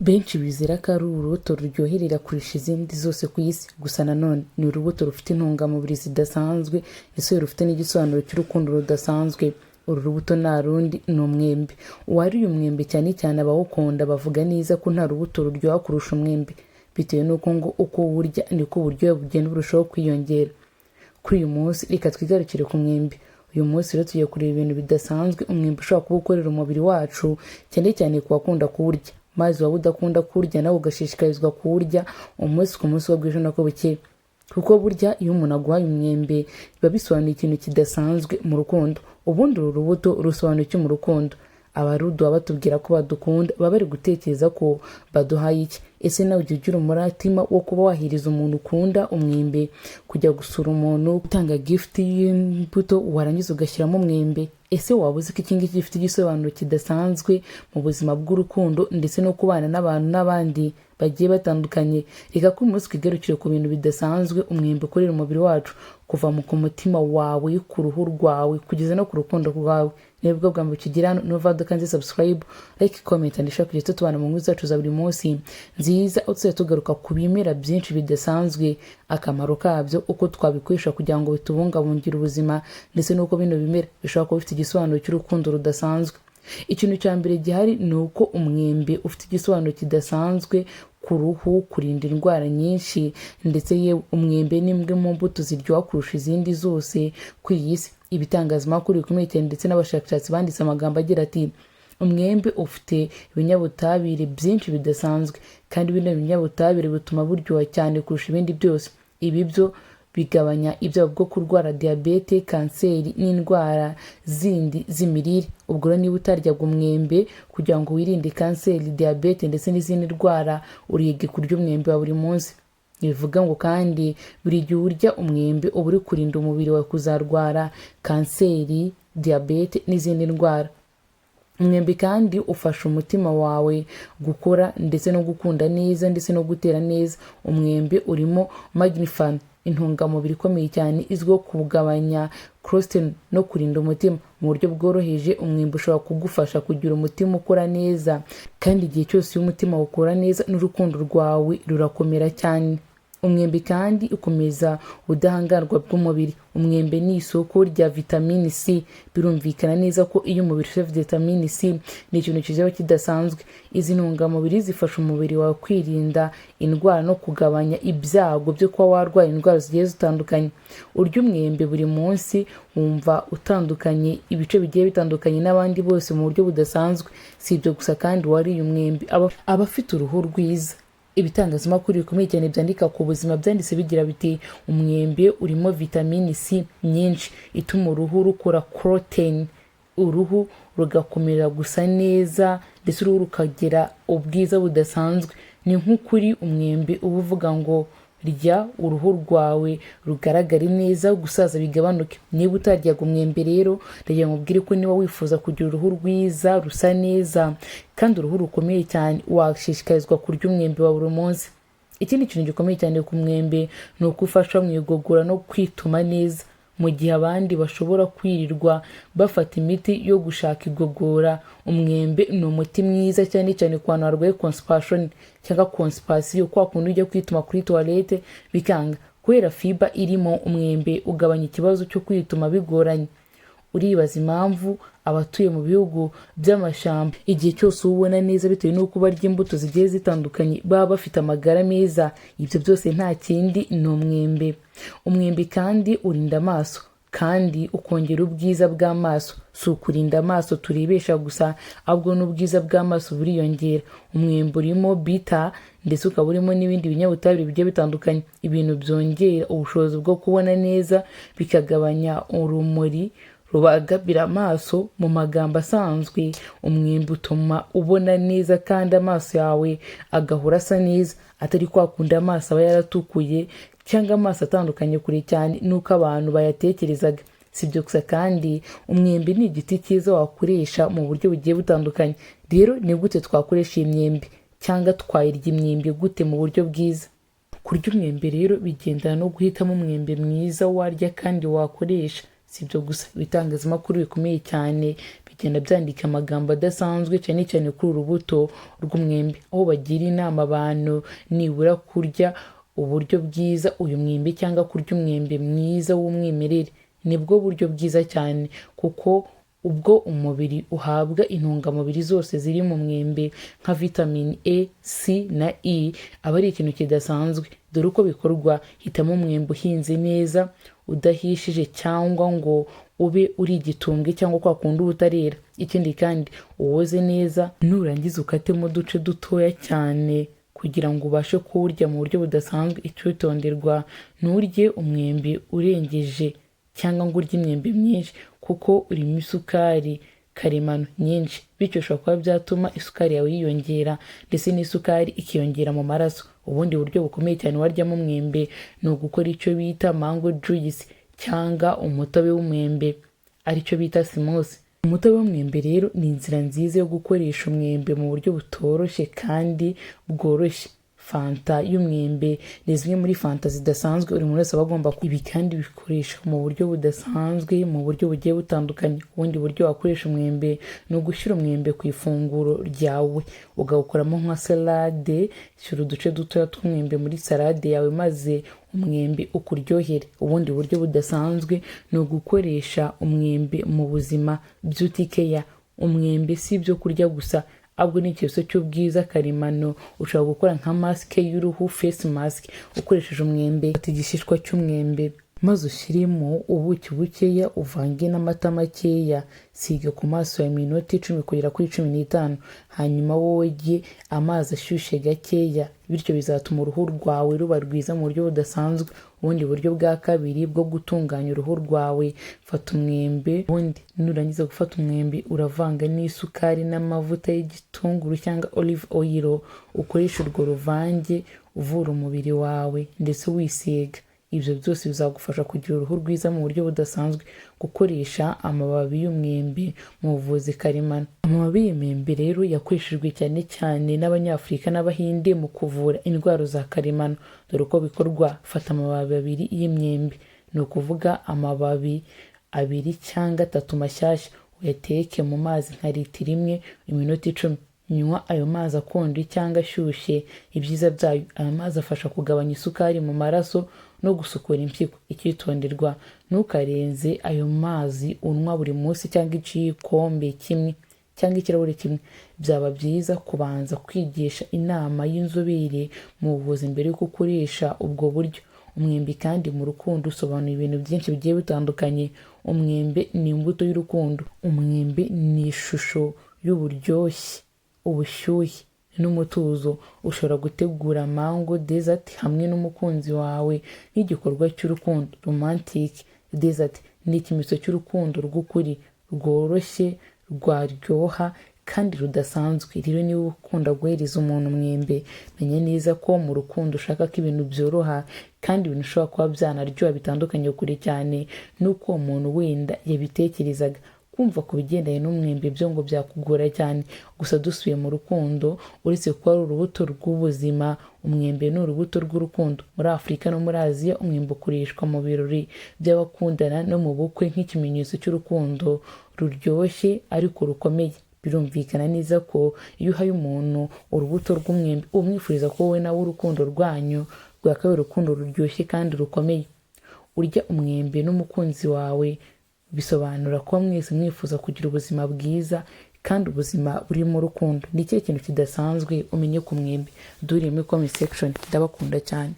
Benshi bizera ko ari urubuto ruryoherera kurusha izindi zose ku isi. Gusa nanone ni urubuto rufite intungamubiri zidasanzwe, ndetse rufite n'igisobanuro cy'urukundo rudasanzwe. Uru rubuto nta rundi, ni umwembe. Uwariye umwembe, cyane cyane abawukunda, bavuga neza ko nta rubuto ruryoha kurusha umwembe, bitewe n'uko ngo uko uwurya niko uburyohe bugenda burushaho kwiyongera. Kuri uyu munsi reka twigarukire ku mwembe. Uyu munsi rero tugiye kureba ibintu bidasanzwe umwembe ushobora kuba ukorera umubiri wacu, cyane cyane ku bakunda kuwurya, maze waba udakunda kuwurya nawe ugashishikarizwa kuwurya umunsi ku munsi, uko bwije n'uko bukeye, kuko burya iyo umuntu aguhaye umwembe biba bisobanuye ikintu kidasanzwe mu rukundo. Ubundi uru rubuto rusobanuye iki mu rukundo? Abaruduha batubwira ko badukunda, baba bari gutekereza ko baduhaye iki? Ese nawe ujya ugira umutima wo kuba wahiriza umuntu ukunda umwembe, kujya gusura umuntu, gutanga gift y'imbuto, warangiza ugashyiramo umwembe? Ese waba uzi ko iki ngiki gifite igisobanuro kidasanzwe mu buzima bw'urukundo ndetse no kubana n'abantu n'abandi bagiye batandukanye? Reka ko uyu munsi twigarukire ku bintu bidasanzwe umwembe ukorera umubiri wacu, kuva ku mutima wawe, ku ruhu rwawe, kugeza no ku rukundo rwawe. Niba bwo bwa mbere ukigera hano, nuva udakanze subscribe, like, comment and share kugeza tubana mu nkuru zacu za buri munsi nziza, aho tuzajya tugaruka ku bimera byinshi bidasanzwe, akamaro kabyo, uko twabikoresha kugira ngo bitubungabungire ubuzima, ndetse n'uko bino bimera bishobora kuba bifite igisobanuro cy'urukundo rudasanzwe. Ikintu cya mbere gihari ni uko umwembe ufite igisobanuro kidasanzwe ku ruhu, kurinda indwara nyinshi, ndetse yewe umwembe ni imwe mu mbuto ziryoha kurusha izindi zose ku iyi si. Ibitangazamakuru bikomeye cyane ndetse n'abashakashatsi banditse amagambo agira ati: "Umwembe ufite ibinyabutabire byinshi bidasanzwe, kandi bino binyabutabire bituma buryoha cyane kurusha ibindi byose." Ibi byo bigabanya ibyago bwo kurwara diyabete, kanseri n'indwara zindi z'imirire. Ubwo rero niba utaryaga umwembe kugira ngo wirinde kanseri, diyabete ndetse n'izindi ndwara, urige kurya umwembe wa buri munsi. Bivuga ngo kandi buri gihe urya umwembe uba uri kurinda umubiri wawe kuzarwara kanseri, diyabete n'izindi ndwara. Umwembe kandi ufasha umutima wawe gukora ndetse no gukunda neza ndetse no gutera neza. Umwembe urimo magnifan, intungamubiri ikomeye cyane izwiho kugabanya cholesterol no kurinda umutima. Mu buryo bworoheje, umwembe ushobora kugufasha kugira umutima ukora neza, kandi igihe cyose iyo umutima ukora neza, n'urukundo rwawe rurakomera cyane. Umwembe kandi ukomeza ubudahangarwa bw'umubiri. Umwembe ni isoko rya vitamini C. Birumvikana neza ko iyo umubiri ufite vitamini C, ni ikintu kizaba kidasanzwe. Izi ntungamubiri zifasha umubiri wawe kwirinda indwara no kugabanya ibyago byo kuba warwara indwara zigiye zitandukanye. Urya umwembe buri munsi wumva utandukanye ibice bigiye bitandukanye n'abandi bose mu buryo budasanzwe. Si ibyo gusa kandi, uwariye umwembe aba afite uruhu rwiza. Ibitangazamakuru bikomeye cyane byandika ku buzima byanditse bigira biti: "Umwembe urimo vitamini C nyinshi ituma uruhu rukora collagen, uruhu rugakomera gusa neza, ndetse uruhu rukagira ubwiza budasanzwe." Ni nk'ukuri umwembe uba uvuga ngo rya, uruhu rwawe rugaragare neza, gusaza bigabanuke. Niba utaryaga umwembe rero, ndagira ngo ubwire ko niba wifuza kugira uruhu rwiza, rusa neza, kandi uruhu rukomeye cyane, washishikarizwa kurya umwembe wa buri munsi. Ikindi kintu gikomeye cyane ku mwembe ni uko ufasha mu igogora no kwituma neza. Mu gihe abandi bashobora kwirirwa bafata imiti yo gushaka igogora, umwembe ni umuti mwiza, cyane cyane ku bantu barwaye constipation cyangwa constipation, kwa kundi ujya kwituma kuri toilette bikanga. Kubera fiber irimo, umwembe ugabanya ikibazo cyo kwituma bigoranye. Uribaza impamvu abatuye mu bihugu by'amashyamba igihe cyose uba ubona neza, bitewe n'uko barya imbuto zigiye zitandukanye, baba bafite amagara meza? Ibyo byose nta kindi, ni umwembe. Umwembe kandi urinda amaso kandi ukongera ubwiza bw'amaso. Si ukurinda amaso turebesha gusa, ahubwo n'ubwiza bw'amaso buriyongera. Umwembe urimo bita, ndetse ukaba urimo n'ibindi binyabutabire bigiye bitandukanye, ibintu byongera ubushobozi bwo kubona neza, bikagabanya urumuri rubangamira amaso. Mu magambo asanzwe, umwembe utuma ubona neza kandi amaso yawe agahora asa neza, atari kwa kundi amaso aba yaratukuye cyangwa amaso atandukanye kure cyane n'uko abantu bayatekerezaga. Si ibyo gusa kandi, umwembe ni igiti cyiza wakoresha mu buryo bugiye butandukanye. Rero ni gute twakoresha iyi myembe, cyangwa twayirya imyembe gute mu buryo bwiza? Kurya umwembe rero bigendana no guhitamo umwembe mwiza warya kandi wakoresha. Si ibyo gusa, ibitangazamakuru bikomeye cyane bigenda bivuga ko umwembe ufite intungamubiri bigenda byandika amagambo adasanzwe, cyane cyane kuri uru rubuto rw'umwembe, aho bagira inama abantu nibura kurya uburyo bwiza uyu mwembe cyangwa kurya umwembe mwiza w'umwimerere. Nibwo buryo bwiza cyane kuko ubwo umubiri uhabwa intungamubiri zose ziri mu mwembe nka vitamini E, C na E, aba ari ikintu kidasanzwe. Dore uko bikorwa: hitamo umwembe uhinze neza, udahishije cyangwa ngo ube uri igitumbwe cyangwa kwa kundi uba utarera. Ikindi kandi uwoze neza, nurangiza ukatemo uduce dutoya cyane kugira ngo ubashe kuwurya mu buryo budasanzwe. Icyitonderwa: nturye umwembe urengeje cyangwa ngo urye imyembe myinshi kuko urimo isukari karemano nyinshi, bityo bishobora kuba byatuma isukari yawe yiyongera ndetse n'isukari ikiyongera mu maraso. Ubundi buryo bukomeye cyane waryamo umwembe ni ugukora icyo bita mango juice cyangwa umutobe w'umwembe, aricyo bita smoothie. Umutobe w'umwembe rero ni inzira nziza yo gukoresha umwembe mu buryo butoroshye kandi bworoshye. Fanta y'umwembe ni zimwe muri fanta zidasanzwe buri muntu wese aba agomba. Ibi kandi bikoresha mu buryo budasanzwe, mu buryo bugiye butandukanye. Ubundi buryo wakoresha umwembe ni ugushyira umwembe ku ifunguro ryawe, ukawukoramo nka salade. Shyira uduce dutoya tw'umwembe muri salade yawe maze umwembe ukuryohere. Ubundi buryo budasanzwe ni ugukoresha umwembe mu buzima, beauty care. Umwembe si ibyo kurya gusa, ahubwo ni ikimenyetso cy'ubwiza karemano. Ushobora gukora nka masike y'uruhu, face mask, ukoresheje umwembe. Fata igishishwa cy'umwembe maze ushyiremo ubuki bukeya, uvange n'amata makeya, siga ku maso ya minota 10 kugera kuri 15, hanyuma woge amazi ashyushye gakeya. Bityo bizatuma uruhu rwawe ruba rwiza mu buryo budasanzwe. Ubundi buryo bwa kabiri bwo gutunganya uruhu rwawe: fata umwembe. Ubundi nurangiza gufata umwembe, uravanga n'isukari n'amavuta y'igitunguru cyangwa olive oil, ukoreshe urwo ruvange uvura umubiri wawe ndetse wisiga. Ibyo byose bizagufasha kugira uruhu rwiza mu buryo budasanzwe. Gukoresha amababi y'umwembe mu buvuzi karemano. Amababi y'imyembe rero yakoreshejwe cyane cyane n'Abanyafurika n'Abahinde mu kuvura indwara za karemano. Dore uko bikorwa: fata amababi abiri y'imyembe, ni ukuvuga amababi abiri cyangwa atatu mashyashya, uyateke mu mazi nka litiro imwe iminota 10. Nywa ayo mazi akonje cyangwa ashyushye. Ibyiza byayo: aya mazi afasha kugabanya isukari mu maraso no gusukura impyiko. Icyitonderwa: ntukarenze ayo mazi unywa buri munsi cyangwa igikombe kimwe cyangwa ikirahure kimwe. Byaba byiza kubanza kwigisha inama y'inzobere mu buvuzi mbere y'uko ukoresha ubwo buryo. Umwembe kandi mu rukundo usobanura ibintu byinshi bigiye bitandukanye. Umwembe ni imbuto y'urukundo. Umwembe ni ishusho y'uburyoshye, ubushyuhe n'umutuzo. Ushobora gutegura mango dessert hamwe n'umukunzi wawe nk'igikorwa cy'urukundo, romantic dessert. Ni ikimenyetso cy'urukundo rw'ukuri, rworoshye, rwaryoha kandi rudasanzwe. Rero niba ukunda guhereza umuntu umwembe, menya neza ko mu rukundo ushaka ko ibintu byoroha kandi ibintu ushobora kuba byanaryoha bitandukanye kure cyane n'uko uwo muntu wenda yabitekerezaga. Kumva ku bigendanye n'umwembe byo ngo byakugora cyane. Gusa dusubiye mu rukundo, uretse kuba ari urubuto rw'ubuzima, umwembe ni urubuto rw'urukundo. Muri Afurika no muri Aziya, umwembe ukoreshwa mu birori by'abakundana no mu bukwe nk'ikimenyetso cy'urukundo ruryoshye ariko rukomeye. Birumvikana neza ko iyo uhaye umuntu urubuto rw'umwembe, umwifuriza ko wowe nawe urukundo rwanyu rwakabaye urukundo ruryoshye kandi rukomeye. Urya umwembe n'umukunzi wawe bisobanura kuba mwese mwifuza kugira ubuzima bwiza kandi ubuzima burimo urukundo. Ni ikihe kintu kidasanzwe umenye ku mwembe? Dore muri comment section. Ndabakunda cyane.